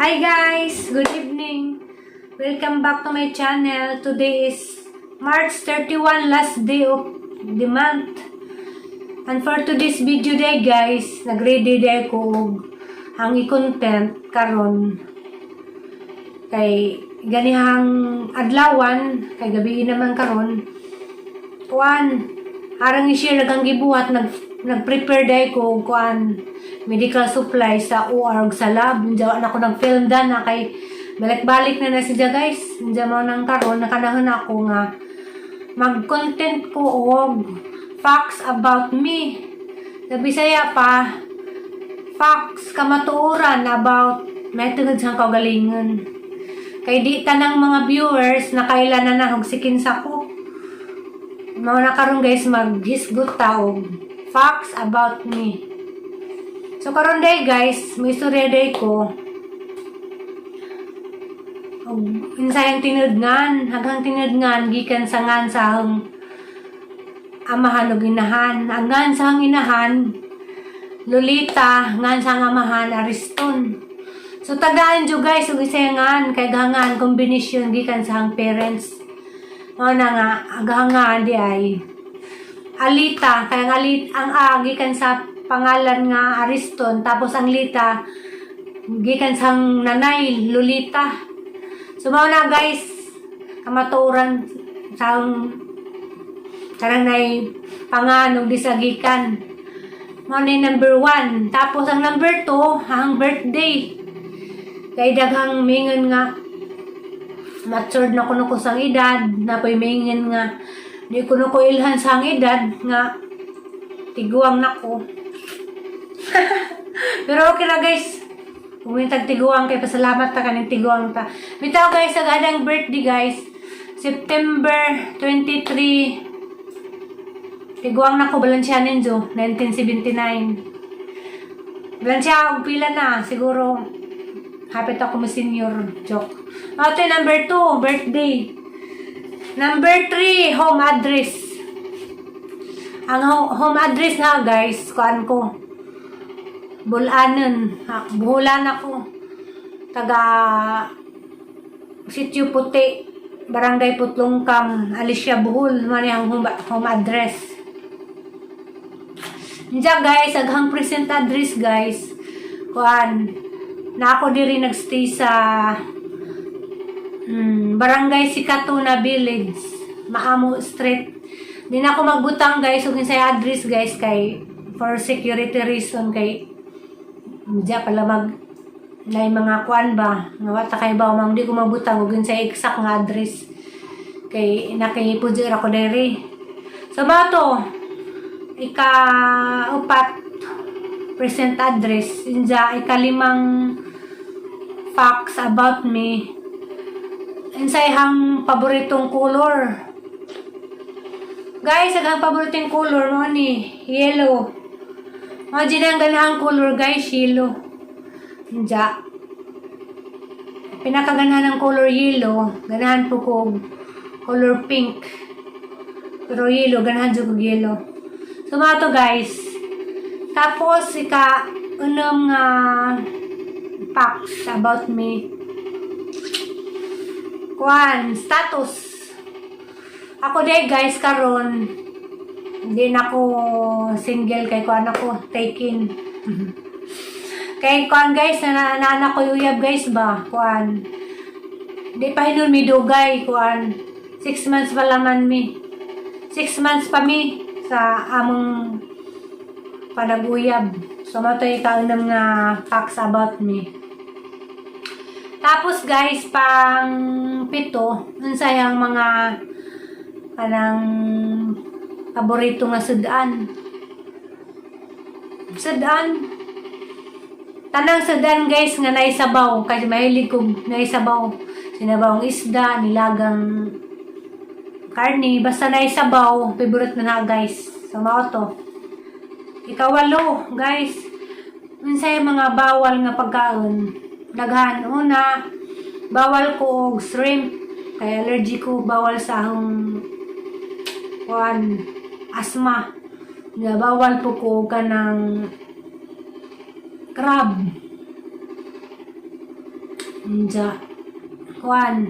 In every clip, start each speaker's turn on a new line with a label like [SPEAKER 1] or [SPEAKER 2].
[SPEAKER 1] Hi guys! Good evening! Welcome back to my channel. Today is March 31, last day of the month. And for today's video day guys, nag-ready day ko og ang i-content karon kay ganihang adlawan, kay gabi naman karon. Kuan, arang i-share ang gibuhat, nag-prepare day ko og kuan, medical supply sa OR ug sa lab. Diyan na ako nag-film dan na kay balik-balik na na siya guys. Diyan mo nang karon nakanahon ako nga mag-content ko og facts about me. Sa Bisaya pa, facts kamatuoran about may tungod sa kaugalingon. Kay di tanang mga viewers nakaila na na og sikin sa ko. Mao na karon guys, maghisgot ta og facts about me. So karon day guys, may istorya day ko. Og insayang tinudngan, haghang tinudngan gikan sa ngan sa ahong amahan ug inahan. Ang ngan sa ahong inahan, Lolita, ngan sa ahong amahan, Ariston. So tagaan jud guys ug isay ngan kay gangan combination gikan sa ahong parents. Mao na nga aghangan di ay Alita, kay ang alit ang A gikan sa pangalan nga Ariston, tapos ang Lita gikan sa nanay Lolita. So mao na guys, kamatuoran sa karang nay panganog di sa gikan. Mao na yung number 1. Tapos ang number 2, ang birthday. Kay daghang mingon nga matured na kuno ko sang edad, na po'y mingon nga di kuno ko ilhan sa ang edad nga tiguang nako. Pero okay ra guys. Kung may tagtiguang kay pasalamat ta kaning tiguang ta. Bitaw guys, ang adang birthday guys, September 23. Tiguang na ko balansya ninyo, 1979. Balansya og pila na, siguro hapit ako mo senior, joke. Ito number 2, birthday. Number 3, home address. Ang home address na guys, kuan ko. Bulanan, ha, Buhulan ako. Taga Sitio Puti, Barangay Putlongkam, Alicia, Bohol, man ang home address. Diyan guys, aghang present address guys. Kuan, na ako diri nagstay sa Barangay Sikatuna Village, Maamo Street. Di na ako magbutang guys ug sa address guys kay for security reason, kay diya pala mag na mga kuan ba nga wa ta kay ba mang di ko magbutang ug sa exact nga address kay nakipudyo ra ko diri. So mao to, ika upat, present address. Inja ikalimang facts about me, insay hang paboritong color guys. Ang paboritong color mo ni yellow. Mga dyan ang ganahang color guys, yellow. Inja pinakaganahan ng color yellow. Ganahan po ko color pink, pero yellow, ganahan jud kog yellow. So mga to guys. Tapos ika unom nga facts about me. Kuan, status. Ako day guys karon hindi na ako single kay kuan ako, taken. Kay kuan guys, na na ko uyab guys ba, kuan. Di pa hinon mi dugay kuan. 6 months pa laman mi. 6 months pa mi sa among panaguyab. So, mao to ikaunam nga facts about me. Tapos guys, pang pito, unsay ang mga kanang paborito nga sudan. Sudan. Tanang sudan guys nga naisabaw kasi mahilig kog naisabaw. Sinabawang isda, nilagang karne, basta naisabaw, favorite na na guys. So mao to. Ikawalo, guys. Unsay mga bawal nga pagkaon? Daghan. Una, bawal ko og shrimp. Kay allergy ko, bawal sa akong kuan, asthma. Ya, bawal po ko kanang crab. Unja. Kuan.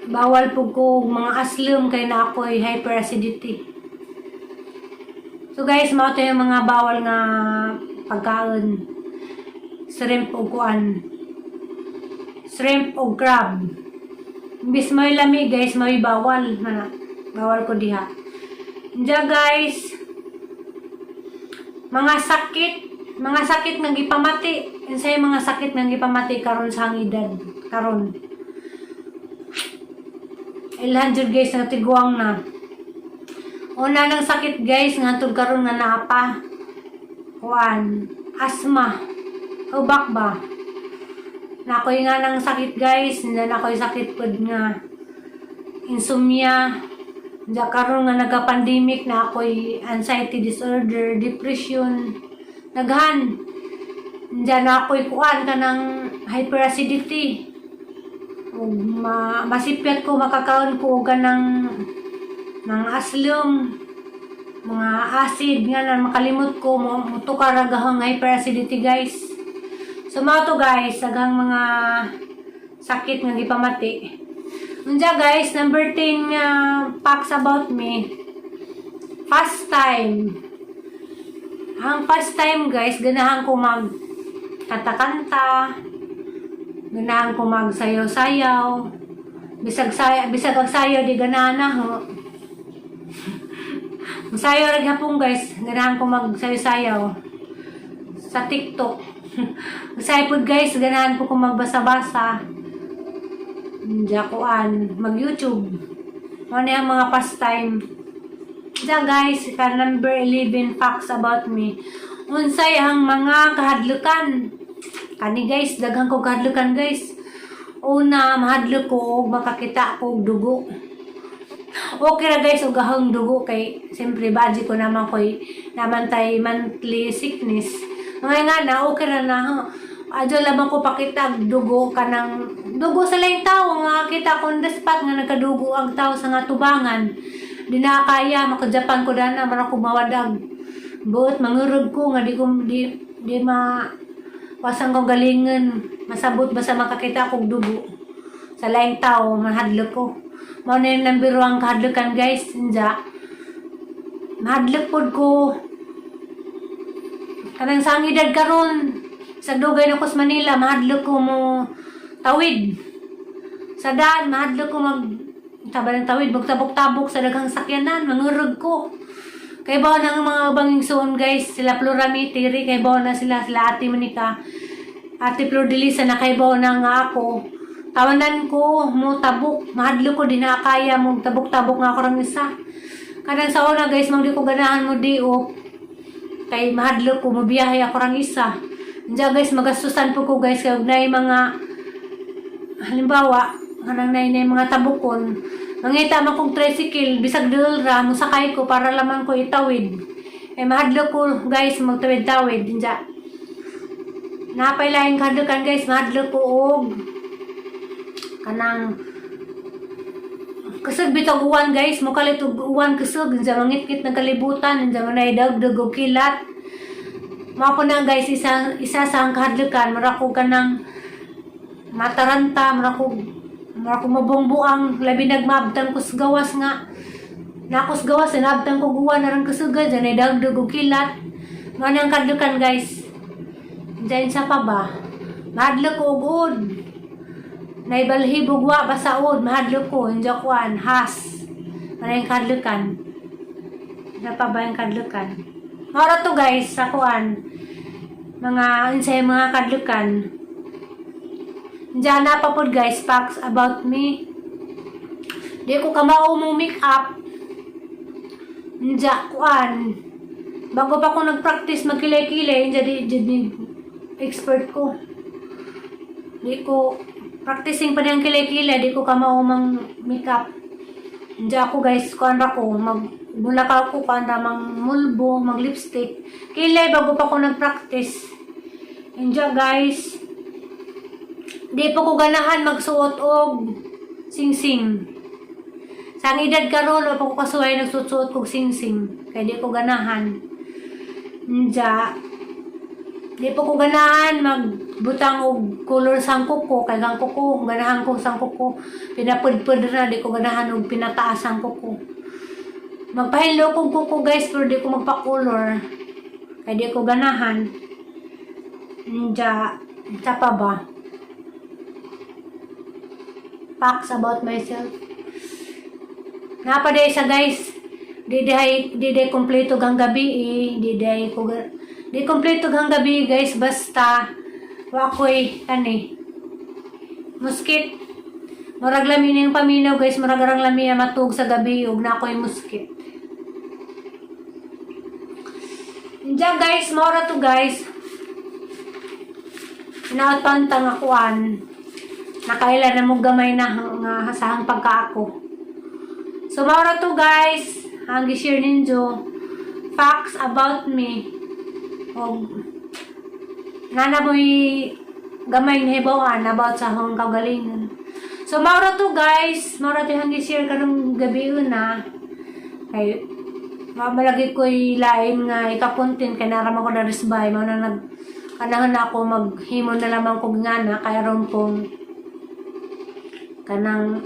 [SPEAKER 1] Bawal po ko og mga aslum kay na ako'y hyperacidity. So guys, mao to yung mga bawal nga pagkaon. Shrimp o kuan. Shrimp o crab. Imbis may lami, guys, may bawal. Mana, bawal ko diha. Diya, guys, mga sakit nga gipamati. Unsay mga sakit nga gipamati karon sa edad karon? Ilhan jud, guys, nga tiguang na. Una ng sakit, guys, nga hantod karon nga naa pa. Kuan, asthma. Hubak ba? Naa koy nga ng sakit, guys, na naa koy sakit pud nga insomnia. Diya karon nga nagka-pandemic, naa ako'y anxiety disorder, depression, naghan. Diya naa ako'y kuan kanang hyperacidity. Ug masipyat ko makakaon ko og kanang mga aslum, mga acid nga na makalimot ko mo mutukar ra gahong hyperacidity, guys. So mao to, guys, daghang mga sakit nga gipamati. Unja, guys, number 10 nga facts about me. Pastime. Ang pastime, guys, ganahan ko mag kanta-kanta, ganahan ko magsayaw-sayaw. Bisag ang sayaw di ganahan na ho. Masayaw ra gyapon, guys, ganahan ko magsayaw-sayaw sa TikTok. Usahay pod, guys, ganahan ko magbasa-basa. Kuan, mag-YouTube. Ano yung mga pastime. Diyan, guys, ka number 11 facts about me. Unsay ang mga kahadlukan? Kani, guys, daghan ko kahadlukan, guys. Una, mahadlok ko og makakita ko og dugo. Okay ra, guys, og ahong dugo kay siyempre budget ko naman koy naman tay monthly sickness. Mga nga na okay ra na ho. Adyo lamang ko pakita og dugo, kanang dugo sa laing tao nga kita ko on the spot nga nagkadugo ang tao sa nga tubangan. Di na kaya maka-Japan ko dana, mara ko mawadag. Buot mangurog ko nga di ko di, di ma wasang ko galingon, masabot basta makakita kog dugo sa laing tao, mahadlok ko. Mao na yung number one kahadlokan, guys. Inja. Mahadlok pod ko kanang sa ang edad karon sa dugay na ko sa Manila, mahadlok ko mo tawid sa daan, mahadlok ko mag taba ng tawid, magtabok-tabok sa daghang sakyanan, mangurog ko. Kay ba ng mga ubang igsoon, guys, sila Florami, Tiri, kay ba na sila, sila Ate Monica, Ate Flor de Lisa, na kay ba na nga ako. Tawanan ko, mo tabok, mahadlok ko, di na kaya mo tabok-tabok nga ako rang isa. Kanang sa una, guys, mang di ko ganahan mo di o, kay mahadlok ko, mobiyahe ako rang isa. Diyan, guys, magastusan po ko, guys, kay naay mga, halimbawa, kanang nay mga tabukon, mangita man kong tricycle, bisag dul ra, musakay ko para lamang ko itawid. Eh, mahadlok ko, guys, magtawid-tawid. Diyan. Napay laing kahadlokan, guys, mahadlok ko og kanang kusog bitaw uwan, guys, mokalit og uwan kusog, diyan mangitngit ng kalibutan, diyan manay dagdag og kilat. Mao po na, guys, isa isa sa ang kahadlokan, mura ko kanang mataranta, mura ko mabungbuang, labi nagmaabtang ko sa gawas nga nakos gawas, sinabtang ko guwan na rang kusugan, dyan ay dagdag og kilat. Mao na ang kahadlokan, guys. Diyan sa pa ba? Mahadlok ko og uod. Naibalhibog wa basaod, mahadlok ko, hindi kuan, has. Mao na yung kahadlokan. Isa pa ba yung kahadlokan? Mao ra to, guys, sa kuan. Mga, unsay mga kahadlokan. Diyan na pa pod, guys, facts about me. Di ko kamao mo make up. Diyan, kuan. Bago pa ako nag-practice magkilay-kilay, hindi di, di, expert ko. Di ko, practicing pa niyang kilay-kilay, di ko kamao mang makeup. Hindi ako, guys, kuan ra ko, mag mula ka ko, kuan ra mang mulbo, mag lipstick. Kilay, bago pa ako nag-practice. Hindi, guys, di po ko ganahan magsuot og singsing. Sa ang edad karon, wa pa ko kasuway nagsuot kog singsing. Kay di ko ganahan. Nja, Di po ko ganahan magbutang og color sang kuko kay ang kuko, ganahan ko sang kuko pinapudpud na. Di ko ganahan og pinataas ang kuko. Magpahinlo kog kuko, guys, pero di ko magpa-color kay di ko ganahan. Nja, sa pa ba? Facts about myself. Napa sa, guys. Di day kompleto gang gabi eh. Di day ko di kompleto gang gabi, guys, basta wa ko'y kani muskit. Murag lami ning paminaw, guys, murag arang lami matug sa gabi ug na ko'y muskit. Diyan, guys, mao to, guys. Hinaot pa nga kuan. Nakaila na mo gamay na nga hasahang pagkaako. So mao ra to, guys. Ang gi-share ninyo facts about me. Og nana mo'y gamay nahibaw-an about sa akong kaugalingon. So mao ra to, guys. Mao ra to ang gi-share karong gabi una. Kay mamalagi ko'y lain nga ikapuntin kay narama ko na risbay mao na nag kanahan na ako maghimo na lamang kog ngana kay aron kong kanang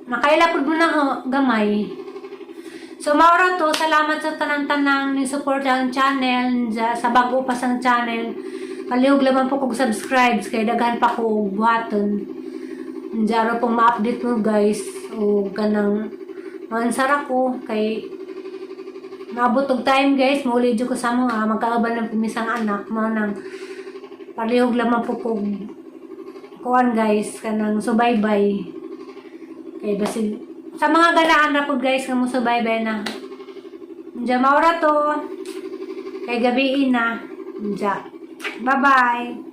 [SPEAKER 1] makaila pud mo na ho, gamay. So mao ra to, salamat sa tanang-tanang ni support ang channel, sa bago pa sang channel. Palihog lamang po kog subscribe kay daghan pa ko og buhaton. Diya pong ma-update mo, guys, o kanang maansar ko kay maabot og time, guys, mauli jud ko sa mga magkaaban ng pumisang anak mao nang palihog lamang po kog kuan, guys, kanang subaybay kay basig sa mga ganahan na po, guys, nga mo subaybay na. Diya, mao ra to kay gabi na. Diya, bye bye.